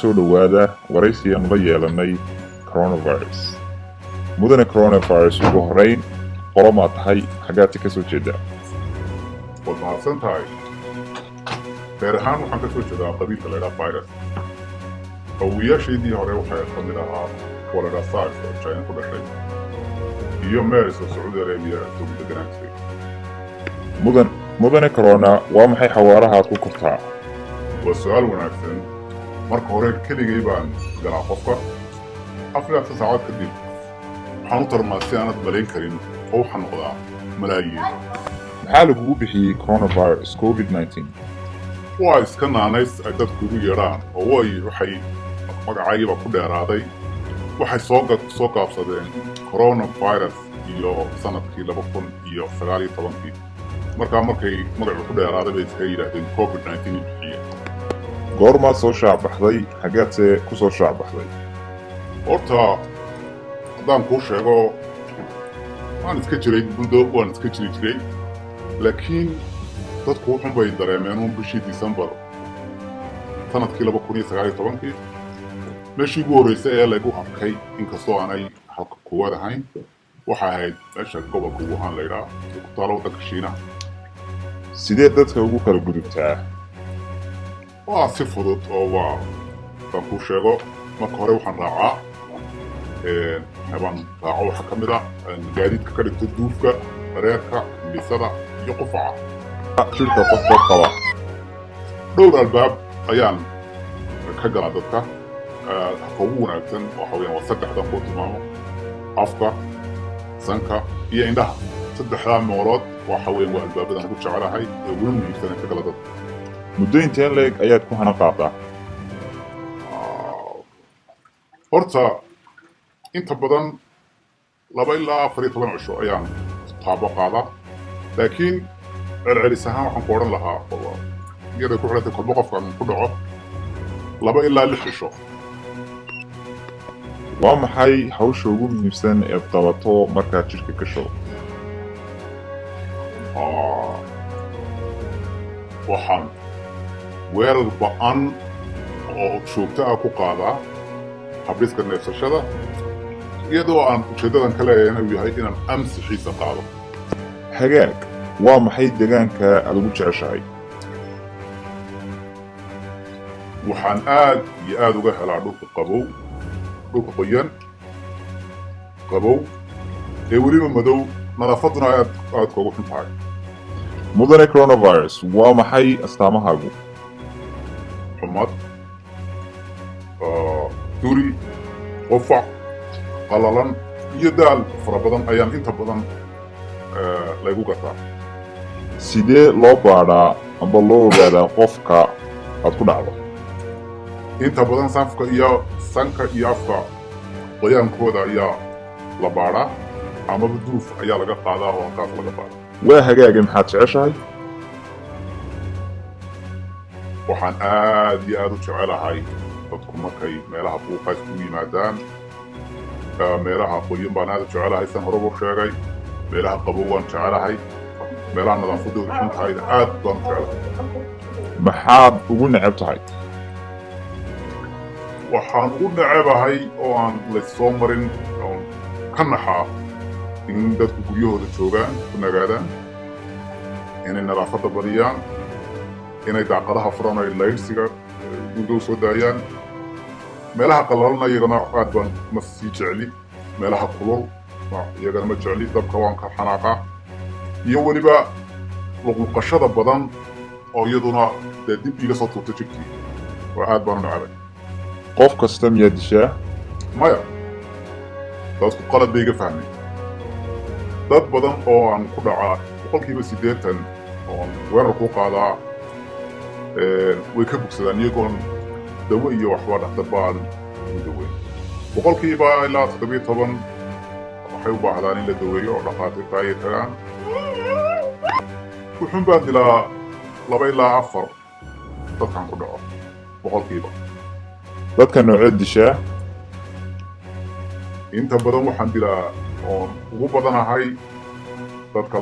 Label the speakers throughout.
Speaker 1: Soo dhowaada waraysi aanu la yeelanay Coronavirus. Mudane Coronavirus, ugu horrayn qolomaa tahay? Xaggaad ka soo jeedaa?
Speaker 2: Waad mahadsan tahay. Reer ahaan waxaan ka soo jeedaa qabiilka la idhaha Virus. Awowayaashaydii hore waxay ka mid ahaa kuwa la idhaha SARS oo China ku dhashay iyo MERS oo Sacuudi Arabia soo deganaan jiray.
Speaker 1: Mudane Corona, waa maxay xawaaraha aad ku kortaa?
Speaker 2: Waa su-aal wanaagsan. Marka hore keligay baan galaa qofka. 24 saacood kadib waxaan u tarmaa si aanad malayn karin oo waxaan noqdaa malaayiin.
Speaker 1: Maxaa lagugu bixiyey Coronavirus COVID-19?
Speaker 2: Waa iska naanays ay dadku igu yeedhaan oo waxay magacaygiiba ku dheeraaday. Waxay soo gaabsadeen coronavirus iyo sanadkii 2019-kii. Markaa markay magacu ku dheeraaday bay iska yidhaahdeen COVID-19 bixiyeen.
Speaker 1: Goormaad soo shaacbaxday? Xaggaadse ku soo shaacbaxday?
Speaker 2: Horta haddaan kuu sheego, waan iska jiray muddo, waan iska jiri jiray, laakiin dadku wuxun bay dareemeen uun bishii December sanadkii 2019-kii. Meeshii ugu horreysay ee laygu arkay, inkastoo aanay halka koowaad ahayn, waxay ahayd meesha gobolka Wuhan la yidhaha ee ku taalo waddanka Shiinaha.
Speaker 1: Sidee dadka ugu kala gudubtaa?
Speaker 2: Waa si fudud oo waa haddaan kuu sheego, marka hore waxaan raacaa, waxyaabaan raaco waxaa ka mid ah gaadiidka ka dhigto duufka, dareerka, hindhisada iyo qufaca.
Speaker 1: Jidhka qof dad qaba?
Speaker 2: Dhowr albaab ayaan ka galaa dadka. Habka ugu wanaagsan waxa weeyaan waa saddexdan kuu tilmaamo: afka, sanka iyo indhaha. Saddexdaa meelood waxa weeyaan waa albaabadan ugu jecelahay ee uguna muhiimsan ee ka gala dadka.
Speaker 1: Muddo inteen leeg ayaad ku hana qaadaa?
Speaker 2: Horta inta badan 2 ilaa 14 cisho ayaan taabo qaadaa, laakiin celcelis ahaan waxaan ku odhan lahaa, iyada ku xidhantay kolba qofka ku dhaco, 2 ilaa 6 cisho.
Speaker 1: Waa maxay hawsha ugu muhiimsan eed qabato markaad jidhka gasho?
Speaker 2: Waxaan weerar ba'an oo joogto ah ku qaadaa habdhiska neefsashada, iyadoo aan ujeeddadan ka leeyahay inuu yahay inaan amsixiisa qaado.
Speaker 1: Hagaag, waa maxay deegaanka aad ugu jeceshahay?
Speaker 2: Waxaan aad iyo aad uga helaa dhulka qabow, dhulka qoyan, qabow ee weliba madow, nadaafadduna aad aadka ugu xun tahay.
Speaker 1: Mudane Coronavirus, waa maxay astaamahaagu?
Speaker 2: Xumad, duri, qufac qalalan iyo daal fara badan ayaan inta badan laygu gartaa.
Speaker 1: Sidee loo baadhaa amba loo ogaadaa qofka aad ku dhacdo?
Speaker 2: Inta badan sanfka iyo sanka iyo afka qoyaankooda ayaa la baadhaa, amaba duuf ayaa laga qaadaa oo halkaas laga baadhaa.
Speaker 1: Waa hagaage, maxaad jeceshahay?
Speaker 2: Waxaan aad iyo aad u jecelahay dadku markay meelaha buuqa iskugu yimaadaan. Meelaha qoyan baan aad u jecelahay, san horeba u sheegay. Meelaha qabow waan jecelahay. Meelaha nadaafadoodu xun tahayna aad baan u jecelahay.
Speaker 1: Maxaad ugu neceb tahay?
Speaker 2: Waxaan ugu necebahay oo aan laysoo marin oon ka naxaa in dadku guryahooda joogaan, ku nagaadaan, inay nadaafadda badiyaan, inay daaqadaha furan, ay laydhsiga guriga u soo daayaan. Meelaha qalalana iyagana aad baan ma sii jecli. Meelaha kulul iyagana ma jecli, dabka waan ka xanaaqaa, iyo weliba luqluqashada badan oo iyaduna dee dib iiga soo tuurta jidhkii oo aad baan u necabay.
Speaker 1: Qof kasta miyaad dishaa?
Speaker 2: Maya, dadku qalad bay iga fahmeen. Dad badan oo aan ku dhacaa, 80% oon weerar ku qaadaa, way ka bogsadaan iyagoon dawo iyo waxba dhakhtar baan ugu daweyn. Ilaa 17% waxay u baahdaan in la daweeyo oo dhakhaatiirta ayay tagaan. Wuxuun baan dilaa 2 ilaa 4 dadkan ku dhaco boqolkiiba.
Speaker 1: Dadka nooceed dishaa?
Speaker 2: Inta badan waxaan dilaa oon ugu badanahay dadka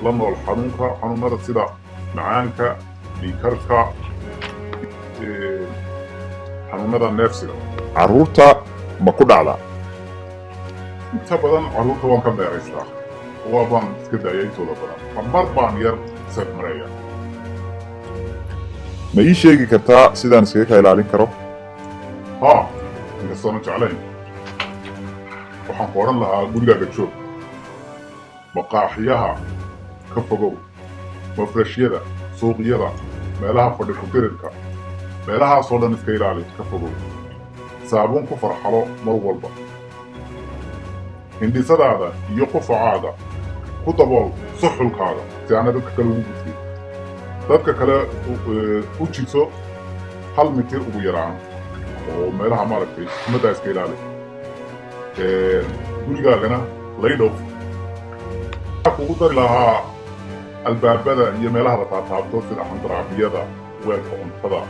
Speaker 2: la nool xanuunka, xanuunada sida macaanka, dhiigkarka. Xanuunada neefsiga.
Speaker 1: Carruurta ma ku dhacdaa?
Speaker 2: Inta badan carruurta waan ka meeraystaa, waa baan iska daaya intooda badan, mar baan yar seefmareeya.
Speaker 1: Ma ii sheegi kartaa sidaan iskaga ka ilaalin karo?
Speaker 2: Haa, inkastoona jeclayn, waxaan ku odhan lahaa gurigaaga joog, maqaaxiyaha ka fogow, mafrashyada, suuqyada, meelaha fadhi ku-dirirka, meelahaasoo dhan iska ilaali, ka fogow. Saabuun ku farxalo mar walba. Hindhisadaada iyo qufacaaga ku dabool suxulkaaga si aana dadka kale ugu gudbin. Dadka kale u jirso 1 mitir ugu yaraan, oo meelaha maaragtay xumaddaa iska ilaali. Gurigaagana laydhow. Waxaa kugu dari lahaa albaabada iyo meelaha la taataabto, sida xandaraabiyada, weelka cuntada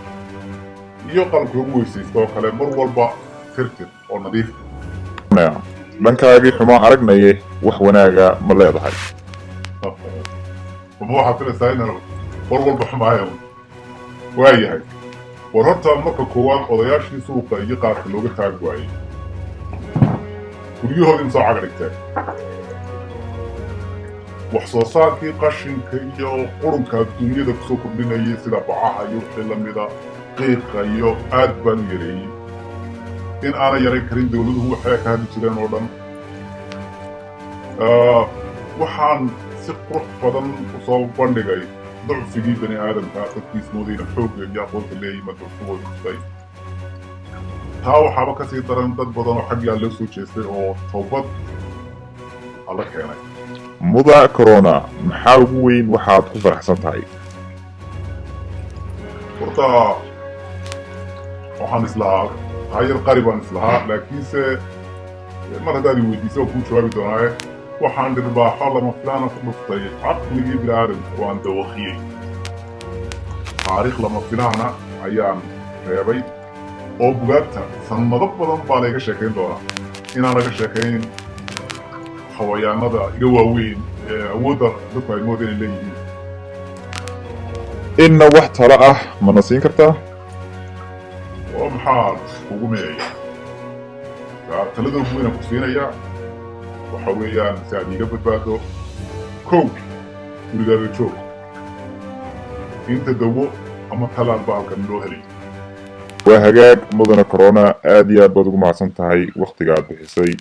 Speaker 2: iyo qalabka ugu weysaysta oo kale, mar walba tirtir oo nadiif.
Speaker 1: Dhankaagii xumaa aragnaye, wax wanaaga ma leedahay?
Speaker 2: Ma waxaad filaysaa inaan war walba xumaayo? Waayahay. War horta marka koowaad, odayaashii suuqa iyo qaarka looga taag waayey guryahoodii soo caga dhigteen. Wax soo saarkii qashinka iyo qurunka adduunyada kusoo kordhinayay, sida bacaha iyo wixii lamida, qiiqa iyo, aad baan u yareeyey. In aanay yarayn karin dawladuhu waxay ka hadli jireen oo dhan. Waxaan si qurux badan usoo bandhigay ducfigii bani aadamka, dadkiis moodayna xoogga iyo aqoonta leeyihiin ma ducfigooda tusay. Taa waxaaba kasii daran dad badan oo xaggii Alle soo jeestay oo towbad Alla keenay.
Speaker 1: Muda Corona, maxaa ugu weyn waxaad ku faraxsan tahay?
Speaker 2: Horta waxaan islahaa taayar qari baan islahaa, laakiinse mar haddaad i weydiisa oo kuu jawaabi doonaaye, waxaan dhirbaaxo lama filaana ku dhuftay caqligii bini aadamka, waan dawakiyey. Taariikh lama filaana ayaan reebay oo bugaagta sannado badan baa layga sheekayn doonaa, inaan laga sheekayn xawayaanada iga waaweyn ee awoodda dadku ay mooda inay leeyihiin.
Speaker 1: Inna wax talo ah mana siin kartaa?
Speaker 2: Oo maxaa kugu miyaya? Talada ugu weynaan ku siinayaa waxa weeyaan, si aad iiga badbaado, kow, gurigaaga joog inta dawo ama talaal bahalkan loo helay.
Speaker 1: Waa hagaag, mudane Corona, aad iyo aad baad ugu mahadsan tahay wakhtiga aad bixisay.